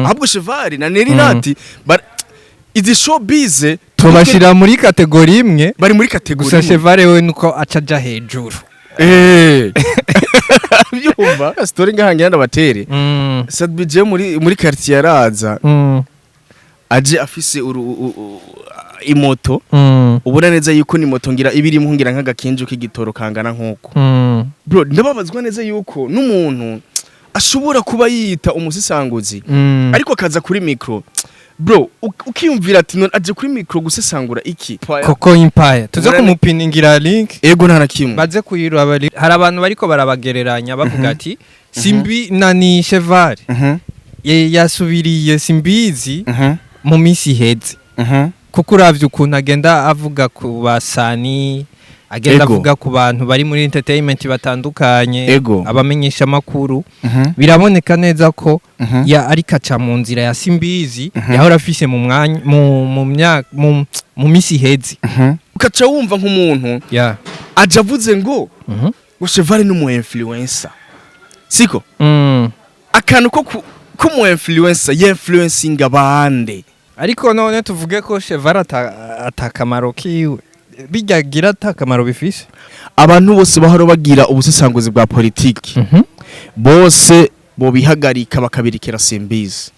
Ahubwo Cheval na Nelly Nat izi showbiz Tubashira muri catégorie imwe. Bari muri catégorie Gusa imwe. Cheval we nuko aca aja hejuru. Byumva story ngahangira ndabatere. Sat-B je muri quartier yaraza aje afise imoto, ubona neza yuko ni moto ngira ibirimo ngira nk'agakinju k'igitoro kangana nk'uko. Bro, ndababazwa neza yuko n'umuntu ashobora kuba yiyita umusisanguzi, ariko akaza kuri micro, bro, ukiyumvira ati none aje kuri micro gusesangura iki? Koko Empire tuze kumupiningira link. Ego, nta na kimwe. Baze kuyiraba. Hari abantu bariko barabagereranya bavuga ati Simbi na ni Cheval yasubiriye Simbizi mu minsi iheze, kuko uravye ukuntu agenda avuga ku basani, agenda avuga ku bantu bari muri entertainment batandukanye, abamenyesha makuru, biraboneka neza ko ya ariko aca mu nzira ya Simbizi yahora afise mu mwanya mu myaka mu minsi iheze. Ukaca wumva nk'umuntu aje avuze ngo ngo Cheval ni umu influencer, siko? Akantu ko k'umu influencer y'influencing abandi. Ariko none tuvuge ko Cheval atakamaro kiwe bijyagira, atakamaro bifise? Abantu bose bahora bagira ubusesanguzi bwa politiki bose bobihagarika bakabirikira Simbizi.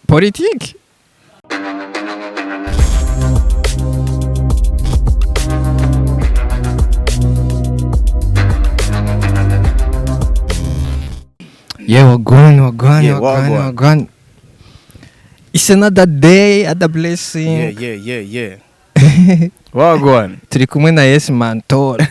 Politiki. Yeah, wagwan, wagwan, Yeah, wagwan, wagwan. Wagwan. It's another day, another blessing. Yeah, wagwan. Turi kumwe na Yes Mantor.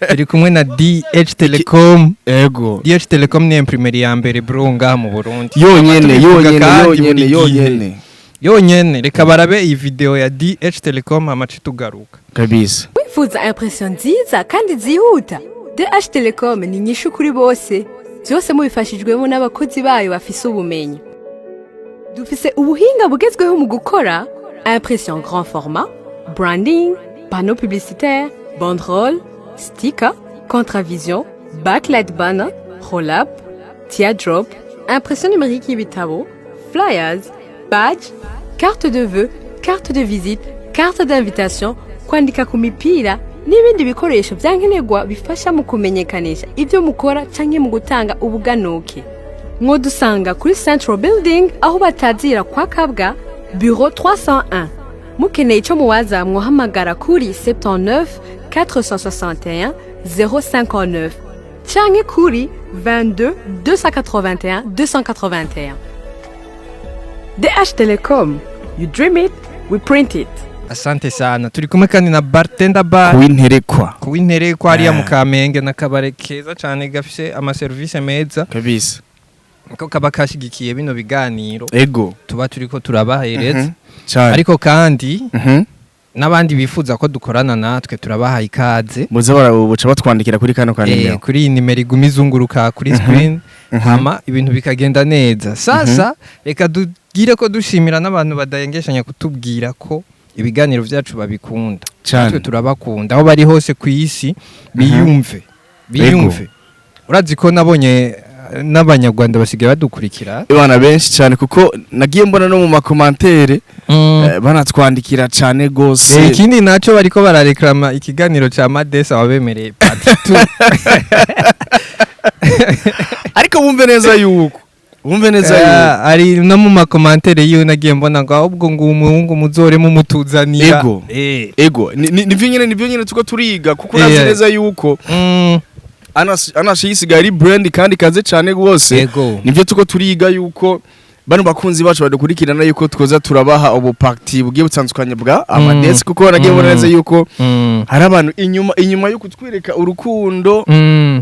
Turi kumwe na DH Telecom. Ego. DH Telecom ni imprimerie ya mbere, bro, ngaha mu Burundi. Yonyene. Tubivuga Yonyene. kandi Yonyene. buri gihe. Yonyene. Yonyene. Reka barabe iyi video ya DH Telecom amaci tugaruka. Kabisa. Wifuza impression nziza kandi zihuta? DH Telecom ni inyishu kuri bose, byose mubifashijwemo n'abakozi bayo bafise ubumenyi. Dufise ubuhinga bugezweho mu gukora impression grand format, branding, panneau publicitaire, banderole, sticker, contravision, backlight banner, roll-up, teardrop, impression numérique y'ibitabo, flyers, badge, carte de vœux, carte de visite, carte d'invitation, kwandika ku mipira n'ibindi bikoresho byankenerwa bifasha mu kumenyekanisha ibyo mukora canke mu gutanga ubuganuke. Mwodusanga kuri Central Building, aho batazira kwa Kabwa, bureau 301. Mukeneye ico muwaza, mwohamagara kuri 79 461 059 canke kuri 22 281 281. DH Telecom, you dream it, we print it. Asante sana. Turi kumwe kandi na Bartender Bar. Kuwinterekwa. Kuwinterekwa hariya mu Ah. Kamenge, n'akabare keza cyane gafise amaserivisi meza, ko kaba kashigikiye bino biganiro tuba turiko turabahereza. Cyane. Ariko kandi n'abandi bifuza ko dukorana natwe turabaha ikaze. Muze buca batwandikira kuri kano ka nimero. Kuri iyi nimero iguma izunguruka kuri screen, hama ibintu bikagenda neza. Sasa reka tugire ko dushimira n'abantu badahengeshanya kutubwira ko ibiganiro byacu babikunda. Natwe turabakunda aho bari hose ku isi, biyumve biyumve. Urazi ko nabonye n'Abanyarwanda basigaye badukurikira. Abana benshi cyane, kuko nagiye mbona no mu ma commentaires banatwandikira cyane gose. Ikindi naco bariko barareklama ikiganiro ca Madesa wabemereye part 2. Ariko bumve neza yuko Ari no mu ma commentaires yiwe nagiye mbona ngo ahubwo ngo umuhungu muzore mumutuzanira. Ego. Ego, nivyo nyene tuko turiga, kuko urazi neza yuko Anashi yisigaye ari brand kandi kaze cyane gose. Nivyo tuko turiga yuko bano bakunzi bacu badukurikirana yuko twoza turabaha ubu party bugiye butandukanye bwa Amadesi, kuko nagiye mbona neza yuko hari abantu inyuma yo kutwereka urukundo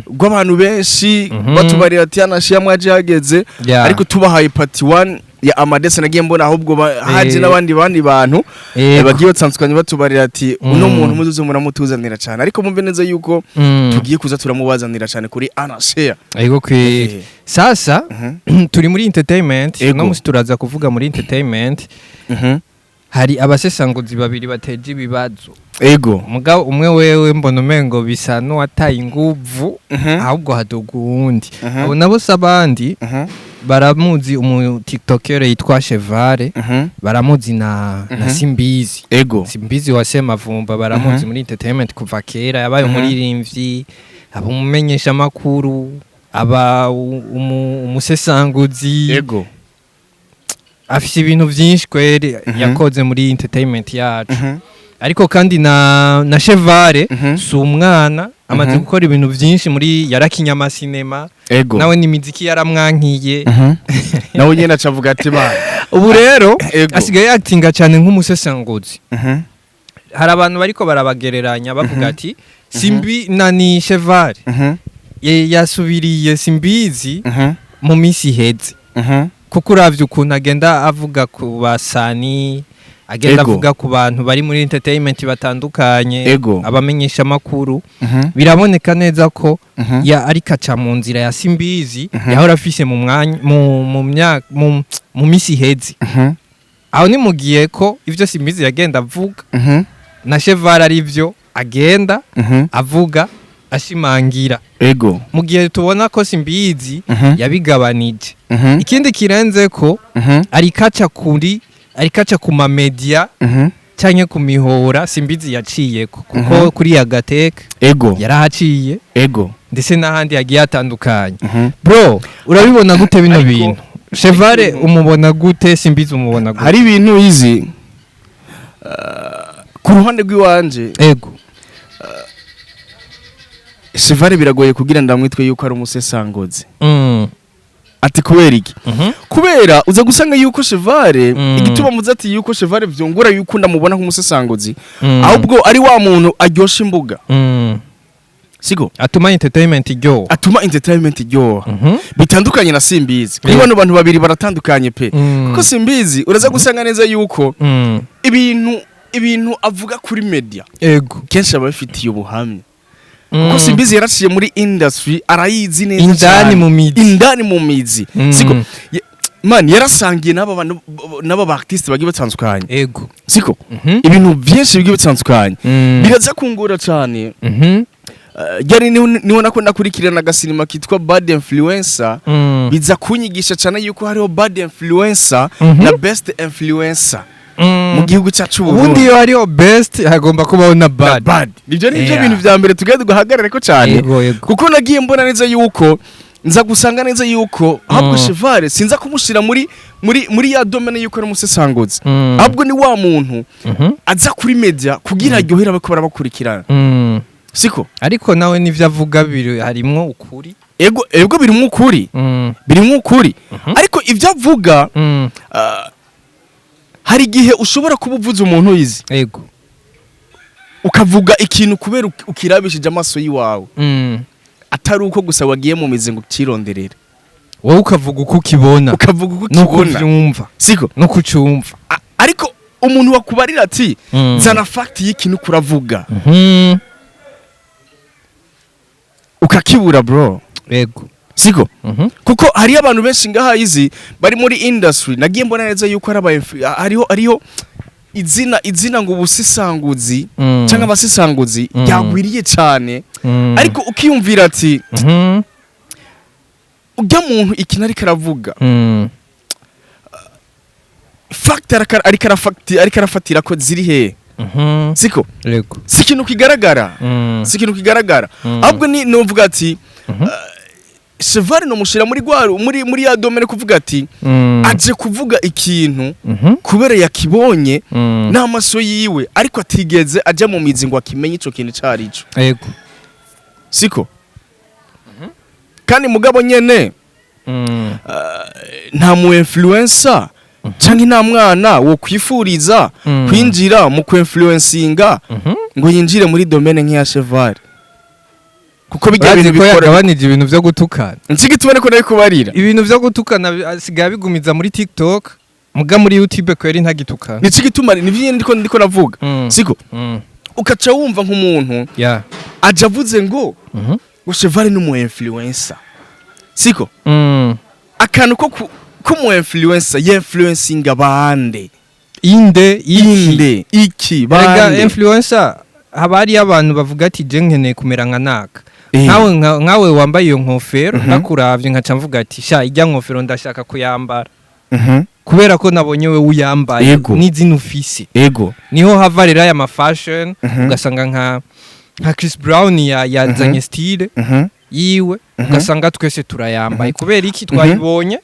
rw'abantu benshi batubarira ati Anashi yamwaje hageze, ariko tubahaye part 1 ya Amadesi, nagiye mbona ahubwo haje n'abandi bandi bantu bagiye batandukanye batubarira ati uno muntu muzuze muramutuzanira cyane. Ariko mumve neza yuko tugiye kuza turamubazanira cyane kuri Anashare. Ego kweri. Sasa turi muri entertainment. Ego. Uno musi turaza kuvuga muri entertainment. Hari abasesanguzi babiri bateje ibibazo. Mugabo umwe wewe mbona umengo bisa n'uwataye inguvu, ahubwo haduga uwundi. Abo nabo si abandi, Baramuzi umu tiktoker yitwa Chevare, baramuzi na Simbizi. Simbizi wa Semavumba baramuzi muri entertainment kuva kera, yabaye umuririmbyi, aba umumenyesha makuru, aba umusesanguzi. Afise ibintu vyinshi kweri yakoze muri entertainment yacu. Ariko kandi na Chevare si umwana, amaze gukora ibintu vyinshi muri, yarakinye amasinema. Nawe n'imiziki yaramwankiye. Nawe nyene acavuga ati ba Ubu rero asigaye actinga cyane nk'umusesanguzi. Hari abantu bariko barabagereranya bavuga ati Simbi nani Chevare yasubiriye Simbizi mu minsi iheze, kuko uravye ukuntu agenda avuga ku basani, agenda avuga ku bantu bari muri entertainment batandukanye, abamenyesha amakuru, biraboneka neza ko ya ariko aca mu nzira ya Simbizi yahora afise mu mwanya mu myaka mu minsi iheze. Aho ni mugiye ko ivyo Simbizi yagenda avuga na Chevare ari byo agenda avuga, ashimangira, mu gihe tubona ko Simbizi yabigabanije. Ikindi kirenze ko ariko aca ku ma media canke ku mihora Simbizi yaciyeko, kuko kuri Yagateka yarahaciye, ndetse n'ahandi hagiye hatandukanye. Bro, urabibona gute bino bintu? Chevare umubona gute? Simbizi umubona gute? Hari ibintu izi ku ruhande rw'iwanje, Chevare biragoye kugira ndamwitwe yuko ari umusesangozi. Ati kubera iki? Kubera uza gusanga yuko Chevare, igituma muze ati yuko Chevare vyongura yuko ndamubona nk'umusesangozi, ahubwo ari wa muntu aryosha imbuga, siko? Atuma entertainment iryoha. Atuma entertainment iryoha. Bitandukanye na Simbizi. Kuri bano bantu babiri baratandukanye pe. Kuko Simbizi uraza gusanga neza yuko ibintu avuga kuri media kenshi aba abifitiye ubuhamya, kuko Simbizi yaraciye muri industry, arayizi neza Indani cyane. mu mizi. Indani mu mizi, siko? Man, yarasangiye n'aba bantu, n'aba ba artiste bagiye batandukanye, siko? Ibintu byinshi bigiye bitandukanye biraza kungura cyane. Ryari niho nako nakurikirana agasinema kitwa Bad Influencer, biza kunyigisha cyane yuko hariho bad influencer na best influencer mu gihugu cyacu Ubundi Burundi. iyo hariho best hagomba kubaho na Na bad. bad. Nibyo bintu vya mbere tugiye duhagarare ko cyane, Yego yego. kuko nagiye mbona neza yuko nza gusanga neza yuko ahubwo Chevale sinza kumushira muri ya domaine yuko ari umusesanguzi, ahubwo ni wa muntu aza kuri media kugira aryohere abako barabakurikirana, siko? Ariko nawe n'ivyo avuga biri harimwo ukuri. Ego, birimwo ukuri, birimwo ukuri, ariko ibyo avuga, hari igihe ushobora kuba uvuze umuntu yizi, ukavuga ikintu kubera ukirabishije amaso yiwawe, atari uko gusa wagiye mu mizi ngo ukironderere. Wowe ukavuga uko ukibona, ukavuga uko nuko ukibona, uvyumva, siko? nuko ucumva. Ariko umuntu wakubarira ati zana fact y'ikintu kuravuga, ukakibura, bro, siko? Kuko hariyo abantu benshi ngaha izi bari muri industry, nagiye mbona neza yuko hari hariho izina ngo ubusisanguzi cyangwa abasisanguzi ryagwiriye cyane, ariko ukiyumvira ati ujya muntu ikintu ariko aravuga, fact ariko arafatira ko ziri hehe, siko? Si ikintu kigaragara, si ikintu kigaragara. Ahubwo ni nuvuga ati Cheval no mushira muri gwaru muri ya domaine kuvuga ati aje kuvuga ikintu kubera yakibonye n'amaso yiwe, ariko atigeze aja mu mizi ngo akimenye ico kintu carico, siko? Kandi mugabo nyene nta mu influencer canke nta mwana wo kwifuriza kwinjira mu kwinfluencinga ngo yinjire muri domaine nk'iya Cheval, kuko bijya Urazi bintu ko bikora yagabanije ibintu vyo gutukana. Nshiki tubone ko nari kubarira. Ibintu vyo gutukana asigaye abigumiza muri TikTok, muga muri YouTube kweri ntagitukana. Nico gituma nivyo ndiko navuga, siko? Ukaca wumva nk'umuntu aja avuze ngo ngo Cheval ni umu influencer, siko? Akantu ko k'umu influencer yinfluencinga bande? Inde, iki? Inde, iki, Erega bande? influencer Haba hariyo abantu bavuga ati: "Je nkeneye kumera nka naka." Nkawe wambaye iyo nkofero, ndakuravye nkaca mvuga ati: "Sha, ijya nkofero ndashaka kuyambara," kubera ko nabonye we uyambaye n'izina ufise. Niho hava rero aya ma fashion, ugasanga nka Chris Brown yazanye style yiwe, ugasanga twese turayambaye. Kubera iki? Twayibonye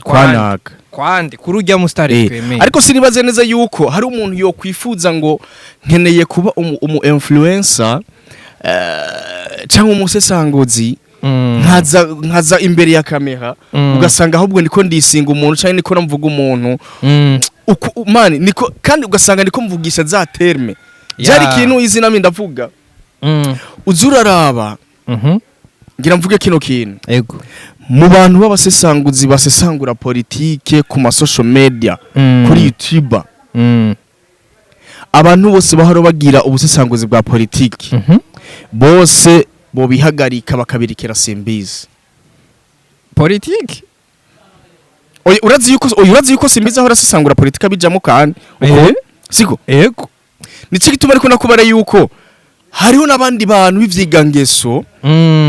Kwanaka. Kwande kuri ujya mu star twemeye. Ariko sinibaze neza yuko hari umuntu yokwifuza ngo nkeneye kuba umu influencer cyangwa umusesanguzi, nkaza imbere ya kamera, ugasanga ahubwo ndiko ndisinga umuntu cyangwa niko namvuga umuntu. Man, niko kandi ugasanga ndiko mvugisha za terme byari ikintu izina mi ndavuga. Uza uraraba, ngira mvuge kino kintu. Mu bantu b'abasesanguzi basesangura politike ku ma social media, kuri YouTube, abantu bose bahora bagira ubusesanguzi bwa politike, bose bobihagarika bakabirikira Simbizi. Politiki? Oya, urazi yuko, oya, urazi yuko Simbizi ahora asesangura politike abijamo kandi uko siko? Ego. Nico gituma ariko nakubara yuko hariho n'abandi bantu b'ivyigangeso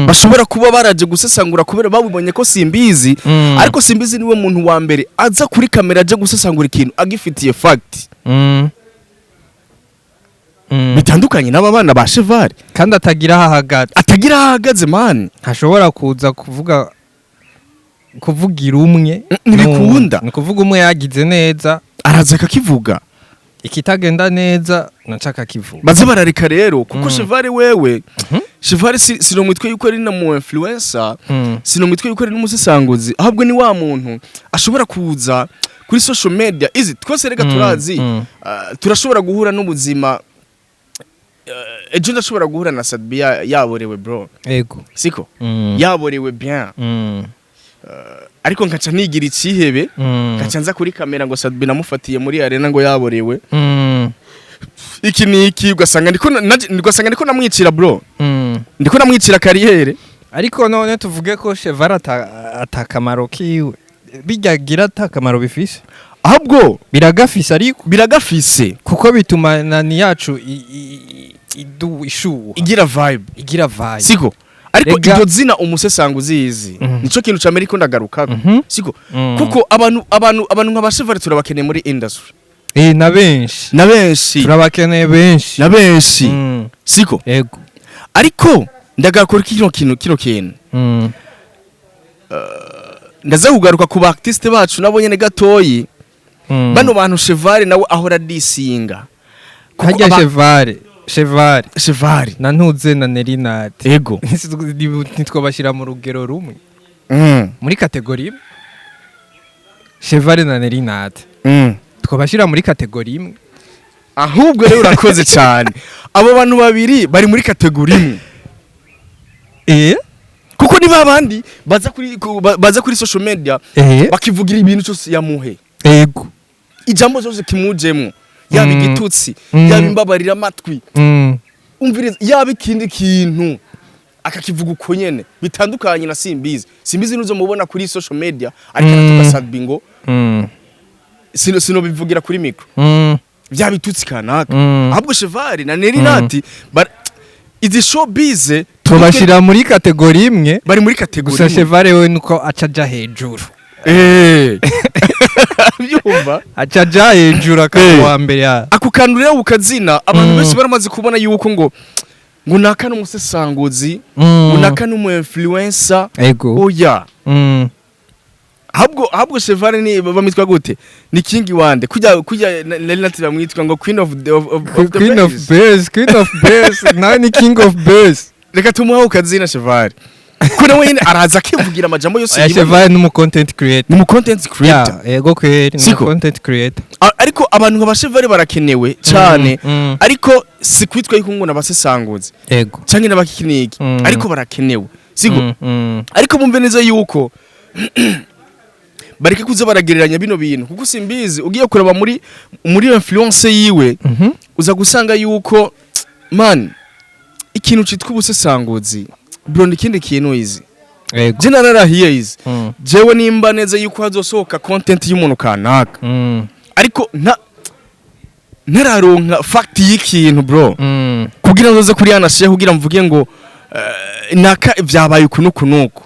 bashobora kuba baraje gusesangura kubera babibonye ko Simbizi, ariko Simbizi niwe muntu wa mbere aza kuri kamera aje gusesangura ikintu agifitiye fact, bitandukanye n'aba bana ba Cheval. Kandi atagira aho ahagaze. Atagira aho ahagaze, man. Ntashobora kuza kuvuga, kuvugira umwe. Ntibikunda. Ni ukuvuga umwe yagize neza, araza akakivuga, ikitagenda neza naca akakivuga. Baze barareka rero kuko Cheval wewe, Cheval si sinomwitwe yuko ari na mu influencer, sinomwitwe yuko ari n'umusesanguzi, ahubwo ni wa muntu ashobora kuza kuri social media izi twese rega turazi. Turashobora guhura n'ubuzima, ejo ndashobora guhura na Sadbi yaborewe, bro. Siko? Yaborewe bien, ariko nkaca nigira icihebe, nkaca nza kuri kamera ngo Sadbi namufatiye muri arena ngo yaborewe, iki niki, ugasanga ndiko ugasanga ndiko namwicira, bro, ndiko namwicira carrière. Ariko none tuvuge ko Cheval atakamaro kiwe bijyagira, atakamaro bifise? Ahubwo biragafise ariko. Biragafise. Kuko bituma nani yacu idu ishuha. Igira vibe. Igira vibe. Siko? Ariko iryo zina umusesanguzi izi, nico kintu ca Amerika ndagarukako, siko? Kuko abantu nka ba Cheval turabakeneye muri industry. Na benshi. Na benshi. Turabakeneye benshi. Na benshi, siko? Ego. Ariko ndagakora kino kintu. Ndaza kugaruka ku ba artiste bacu nabo nyene gatoyi. Bano bantu Cheval nawe ahora disinga. Kuko Harya Cheval Cheval na ntuze na Nerinate, ntitwabashyira mu rugero rumwe, muri catégorie imwe? Cheval na Nerinate, twabashyira muri catégorie imwe? Ahubwo rero urakoze cyane, abo bantu babiri bari muri catégorie imwe, kuko ni babandi baza kuri social media, bakivugira ibintu cyose yamuhe, ijambo cyose kimujemwo, yaba igitutsi, yaba imbabarira amatwi, umviriza, yaba ikindi kintu, akakivuga uko nyene, bitandukanye na Simbizi. Simbizi nuzo mubona kuri social media ariko aratuka Sadbi ngo sino bivugira kuri micro, bya bitutsi kanaka. Ahubwo Cheval na Nerinati izi showbiz Tubashyira muri catégorie imwe. Bari muri catégorie Gusa imwe. Cheval we nuko aca aja hejuru. Byumva. Aca aja hejuru akaba uwa mbere ya Ako kantu rero ukazina abantu benshi baramaze kubona yuko ngo naka n'umusesanguzi, ngo naka n'umu influencer. Oya. Ahubwo Cheval ni bamwitwa gute? Ni king wande kujya Nerinati bamwitwa ngo queen of the, of the Queen of Bears. Bears, Queen of Bears, nawe ni King of Bears. Reka tumuhe ukazina Cheval, kuko nawe nyine araza akivugira amajambo yose Oya, yiboneye. Cheval ni umu content creator. Ni umu content creator. Ya, ego kweri, ni umu Siko? content creator. Ariko abantu nka ba Cheval barakenewe cyane, ariko si kwitwa yuko ngo nabasesanguzi canke n'abakiniki, ariko barakenewe, siko? Ariko bumve neza yuko bareke kuza baragereranya bino bintu, kuko Simbizi ugiye kureba muri influence yiwe, uza gusanga yuko, man, ikintu citwa ubusesanguzi, bro, ni ikindi kintu izi. Je nararahiye izi, jewe nimba neza yuko hazosohoka content y'umuntu kanaka, ariko nta Ntararonka fact y'ikintu, bro, kugira ngo nze kuri yanashiye, kugira mvuge ngo naka vyabaye uku nuku nuku,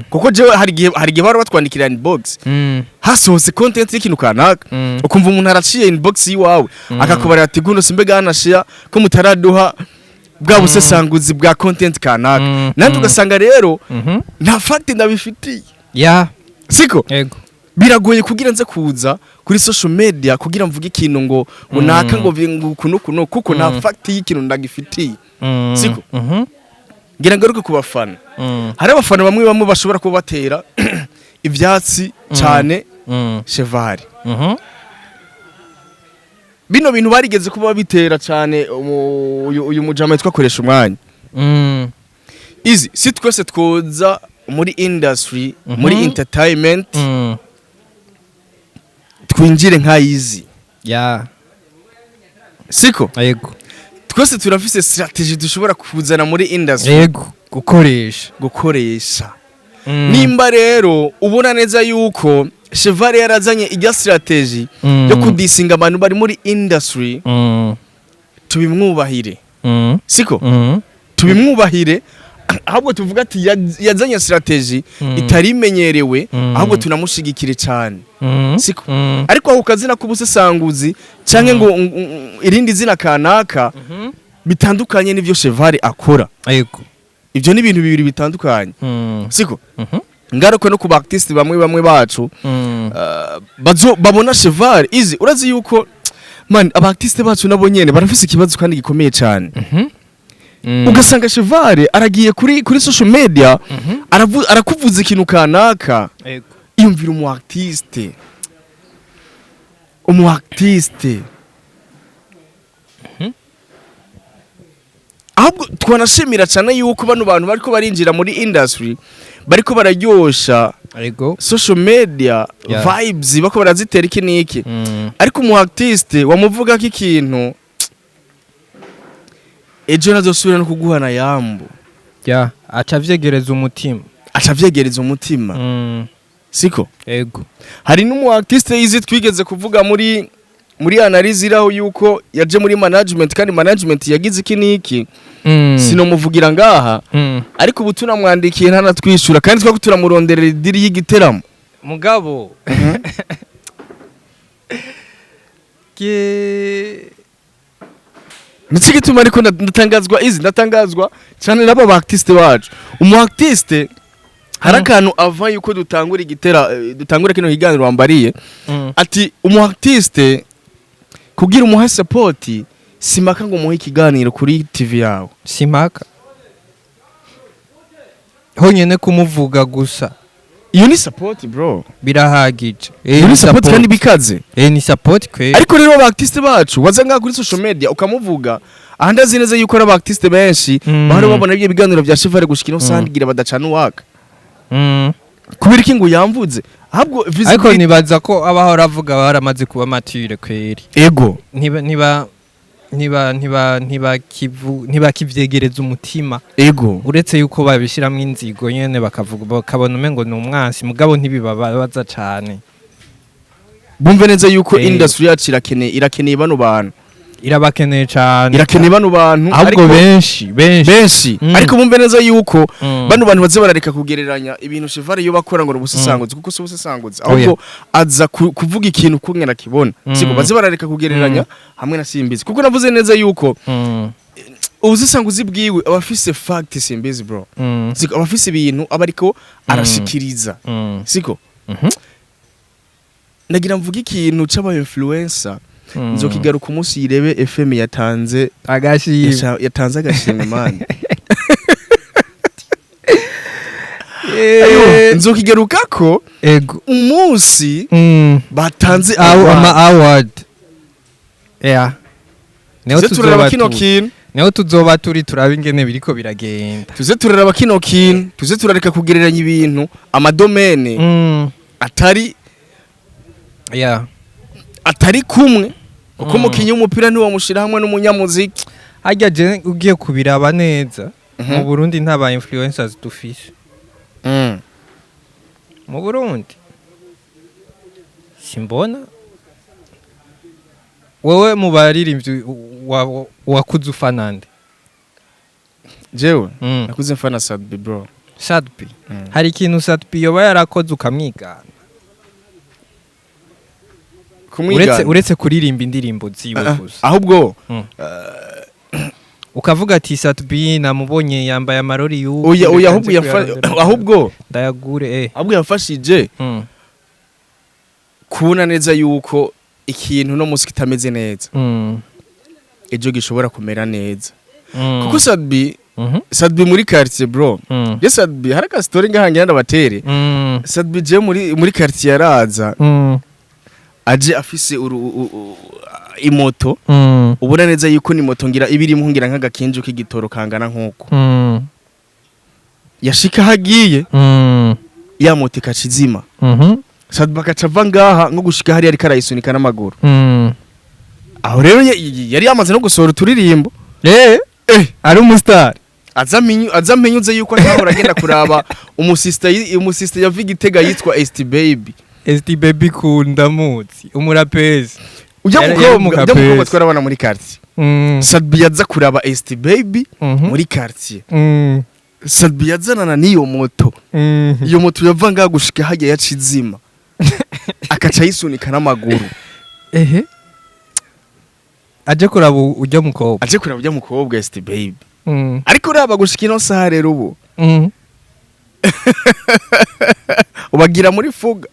kuko jewe hari igihe bari batwandikira inbox, hasohotse content y'ikintu kanaka, ukumva umuntu araciye inbox yiwawe, akakubarira ati: "Guno simbega yanashiya ko mutaraduha bwa busesanguzi bwa content kanaka?" Nanjye ugasanga rero nta fact ndabifitiye, siko? Ego. Biragoye kugira nze kuza kuri social media kugira mvuge ikintu ngo naka ngo uku nuku nuku, kuko nta fact y'ikintu ndagifitiye, siko? Mhm. Ngira ngaruke ku bafana. Hari abafana bamwe bamwe bashobora kuba batera ivyatsi cyane Cheval. Bino bintu barigeze kuba bitera cyane uyu mujama yitwa Koresha Umwanya. Izi si twese twoza muri industry, muri entertainment, twinjire nka Easy, siko? Ego. Twese turafise strategy dushobora kuzana muri industry, Ego, gukoresha. Gukoresha. Nimba rero ubona neza yuko Cheval yarazanye ijya strategy yo kudisinga abantu bari muri industry, tubimwubahire, siko? Tubimwubahire, ahubwo tuvuga ati yazanye strategy itari imenyerewe, ahubwo tunamushigikire cyane, siko? Ariko ako kazina k'ubusesanguzi canke ngo irindi zina kanaka bitandukanye n'ivyo Cheval akora, Ego. ivyo ni ibintu bibiri bitandukanye, siko? Mhm. Ngaruke no ku ba artiste bamwe bamwe bacu, bazo babona Cheval Easy. Urazi yuko, man, aba artiste bacu nabo nyene barafise ikibazo kandi gikomeye cyane. Ugasanga Cheval aragiye kuri social media, arakuvuza ikintu kanaka. Ego. Iyumvira umu artiste. Ahubwo twanashimira cyane yuko bano bantu bariko barinjira muri industry bariko bararyosha Ego. social media vibes, bako barazitera iki n'iki. Ariko umu artiste wamuvugako ikintu, ejo nazosubira no kuguhana yambo. Ya, aca avyegereza umutima. Aca avyegereza umutima, siko? Ego. Hari n'umu artiste yizi twigeze kuvuga muri analyse iraho yuko yaje muri management, kandi management yagize iki n'iki. Sinomuvugira ngaha, ariko ubu tunamwandikiye ntanatwishyura, kandi twako turamuronderera i deal y'igiteramo. Mugabo ke Nicyo gituma ariko ndatangazwa izi, ndatangazwa cyane n'aba ba artiste bacu. Umu artiste hari akantu ava yuko dutangura igitera, dutangura kino kiganiro wambariye, ati umu artiste kugira umuhe support simaka ngo umuhe ikiganiro kuri TV yawe. Simpaka honyene kumuvuga gusa. Iyo ni support, bro. Birahagije. Iyo ni support kandi bikaze. Ni support kwe. Ariko rero aba artiste bacu waza ngaha kuri social media ukamuvuga, aha ndazi neza yuko ari aba artiste benshi bahora babona ibyo biganiro bya Cheval gushika ino sangira badacana uwaka. Kubera iki ngo yamvuze? Ahubwo Ariko nibaza ko abahora avuga baramaze kuba mature kweri. Ego. Ntiba ntiba ntiba ntiba ntibakivu ntibakivyegereza umutima. Ego. Uretse yuko babishiramwo inzigo nyene, bakavuga bakabona umengo ni umwansi, mugabo ntibibabaza cane. Bumve neza yuko industry yacu irakeneye bano bantu. Irabakeneye cane. Irakeneye bano bantu. Ahubwo benshi benshi. Benshi. Ariko bumve neza yuko bano bantu baze barareka kugereranya ibintu Cheval iyo bakora ngo ubusesanguzi, kuko si ubusesanguzi, ahubwo aza kuvuga ikintu kumwe nakibona, siko? Baze barareka kugereranya hamwe na Simbizi, kuko navuze neza yuko ubusesanguzi bwiwe aba afise fact. Simbizi, bro, siko? Aba afise ibintu aba ariko arashikiriza, siko? Mhm. Nagira mvuga ikintu c'aba influencer, nzokigaruka umunsi yirebe FM yatanze Agashimwe. Yatanze agashimwe, man. Ayo, nzokigarukako Ego. umunsi batanze Aw, award. Ama award. Yeah. Niho Tuze turaraba tuzoba kino turi. kintu. Niho tuzoba turi, turaba ingene biriko biragenda. Tuze turaraba kino kintu, tuze turareka kugereranya ibintu, ama domaine atari atari kumwe, kuko umukinyi w'umupira ntiwamushira hamwe n'umunyamuziki. Harya je ugiye kubiraba neza, mu Burundi nta ba influencers dufise. Mu Burundi simbona. Wewe mu baririmbyi wakuze ufana nde? Jewe nakuze mfana Sat-B, bro. Sat-B. Hari ikintu Sat-B yoba yarakoze ukamwigana? Kumwigana? Uretse kuririmba indirimbo ziwe Ah, ah, gusa. Ahubwo Ukavuga ati Sat-B namubonye yambaye amarori y'ubu, oya, oya, reka ahubwo nze kuyarondera, ahubwo ndayagure. Ahubwo yafashije kubona neza yuko ikintu no musi kitameze neza, ejo gishobora kumera neza, kuko Sat-B, Sat-B muri quartier, bro, je Sat-B hari aka story ngahangira ndabatere. Sat-B je muri quartier yaraza aje afise imoto, ubona neza yuko ni moto ngira ibirimo ngira nk'agakinju k'igitoro kangana nk'uko. Yashika hagiye, ya moto ikaca izima. Sat-B akaca ava ngaha nko gushika hariya ariko arayisunika n'amaguru. Aho rero yari yamaze no gusohora uturirimbo. Ari umustar. Aza amenyuze yuko atahora agenda kuraba umusista yava Igitega yitwa ST Baby. ST Baby kunda muzi umurapezi. Ujya Yari mukobwa, ujya mukobwa umukapezi. twarabana muri quartier. Sat-B yaza kuraba ST Baby muri quartier. Sat-B yazanana n'iyo moto. Iyo moto yava ngaha gushika hajya yacizima, akaca ayisunika n'amaguru. Ehe, aje kuraba ujya mukobwa. Aje kuraba ujya mukobwa ST Baby. Ariko uraba gushika ino saha rero ubu ubagira muri fuga.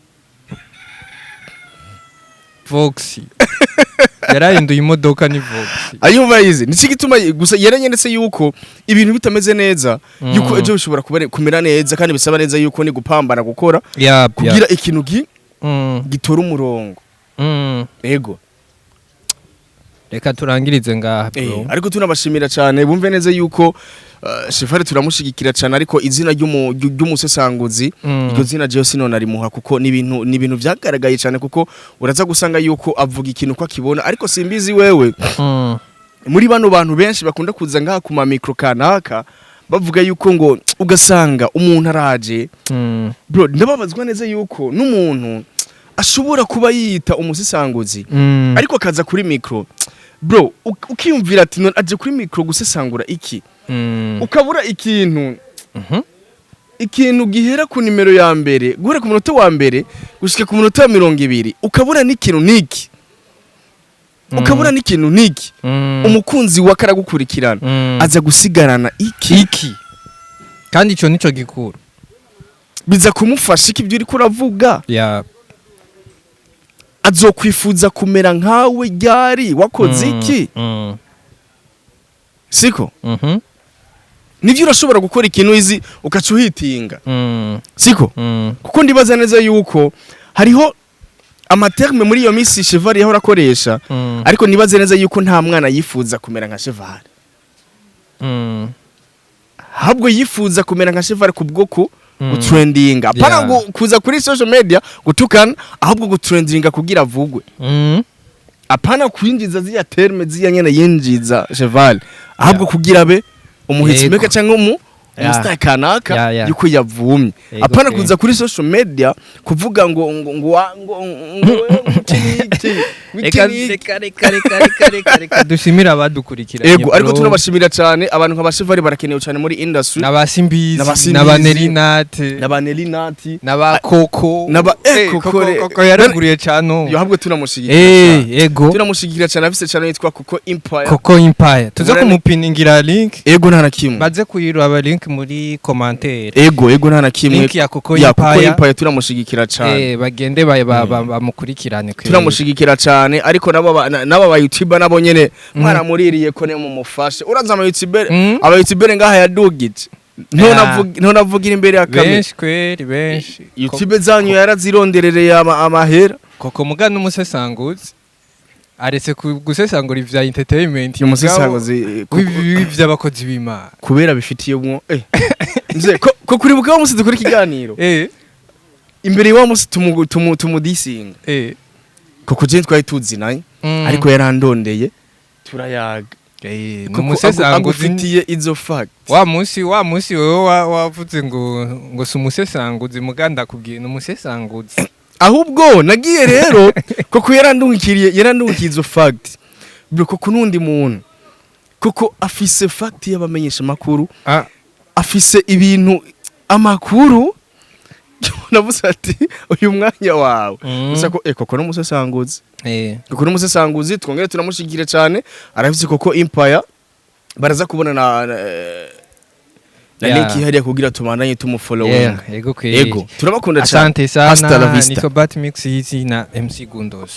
Vox yarahinduye imodoka, ni Vox. Ayumva yize nico gituma gusa yaranyanditse yuko ibintu bitameze neza, yuko ejo bishobora kumera neza, kandi bisaba neza yuko ni gupambana, gukora kugira ikintu gitora umurongo. Ego. Reka turangirize ngaha, bro. Ariko tunabashimira cyane, bumve neza yuko Chefari turamushigikira cyane, ariko izina ry'umusesanguzi, iryo zina jewe sinonarimuha, kuko ni ibintu vyagaragaye cyane, kuko uraza gusanga yuko avuga ikintu ko akibona, ariko simbizi wewe. Muri bano bantu benshi bakunda kuza ngaha ku ma micro kanaka bavuga yuko ngo ugasanga umuntu araje, bro, ndababazwa neza yuko n'umuntu ashobora kuba yiyita umusesanguzi, ariko akaza kuri micro, bro, ukiyumvira ati none aje kuri micro gusesangura iki? Ukabura ikintu, ikintu gihera ku nimero ya mbere, guhera ku munota wa mbere gushika ku munota wa 20, ukabura n'ikintu niki, ukabura n'ikintu niki. Umukunzi wa karagukurikirana aza gusigarana iki? Iki, kandi ico nico gikuru. Biza kumufasha iki ibyo uriko uravuga? Azokwifuza kumera nkawe ryari? Wakoze iki? Siko? Nivyo, urashobora gukora ikintu izi ukaca uhitinga. Siko? Kuko ndibaza neza yuko hariho ama terme muri iyo minsi Cheval yahora akoresha, ariko nibaze neza yuko nta mwana yifuza kumera nka Cheval. Ahubwo yifuza kumera nka Cheval kubwo ku gutrendinga, apana kuza kuri social media gutukana, ahubwo gutrendinga kugira avugwe. Apana kwinjiza ziriya terme ziriya nyene yinjiza Cheval, ahubwo kugira abe umuhitsi meka cyangwa umustar kanaka yuko yavumye. Apana kuza kuri social media kuvuga ngo ngo wewe iki n'iki, iki Reka n'iki. Reka reka reka reka reka reka dushimire abadukurikiranye, Ego, ariko bro. tunabashimira cyane, abantu nka bashevali barakenewe cyane muri industry. N'abasimbizi, N'abasimbizi. n'abanerinate, n'abanelinati, n'abakoko. Koko Koko yaraguriye cyane. Yo, ahubwo tunamushigikira cyane. Ego. Tunamushigikira cyane, afise channel yitwa Koko Empire. Koko Empire, tuze kumupiningira link. Ego, nta na kimwe. Baze kuyiraba link muri commentaire. Ego, nta na kimwe. Link ya Koko Ya Koko Empire. Empire, turamushigikira cyane. Bagende bamukurikirane kweri. Turamushigikira cyane, ariko nabo nabo ba YouTuber nabo nyene mwaramuririye ko ne mumufashe. Uraza ama YouTuber, aba YouTuber ngaha yadugije, nto navugira imbere ya kamera. Benshi kweri, benshi. YouTube zanyu yarazironderereye amahera. Koko muga n'umusesanguzi aretse gusesangura ivya entertainment. Umusesanguzi W'ivy'abakozi b'Imana. Kubera bifitiye umwo nze ko kuribuka wa musi dukora ikiganiro, imbere wa musi tumudisinga, kuko je twari tuzinanye, ariko yarandondeye turayaga. Kuko N'umusesanguzi. Agufitiye izo fact. Wa munsi wewe wavuze ngo si umusesanguzi, muga ndakubwiye ni umusesanguzi. Ahubwo nagiye rero koko yarandungikiriye izo fact, bro. Koko nundi muntu koko afise fact y'abamenyesha makuru, afise ibintu, amakuru. Navuze ati uyu mwanya wawe gusa ko koko n'umusesanguzi, koko n'umusesanguzi, twongere tunamushigire cyane. Arafise koko empire, baraza kubona na link hariya kugira tubandanye tumufollowing. Yeah, yego kweli. Ego, turabakunda cyane. Asante Hasta la sana. vista. Nitwa Bat Mix na MC Gundos.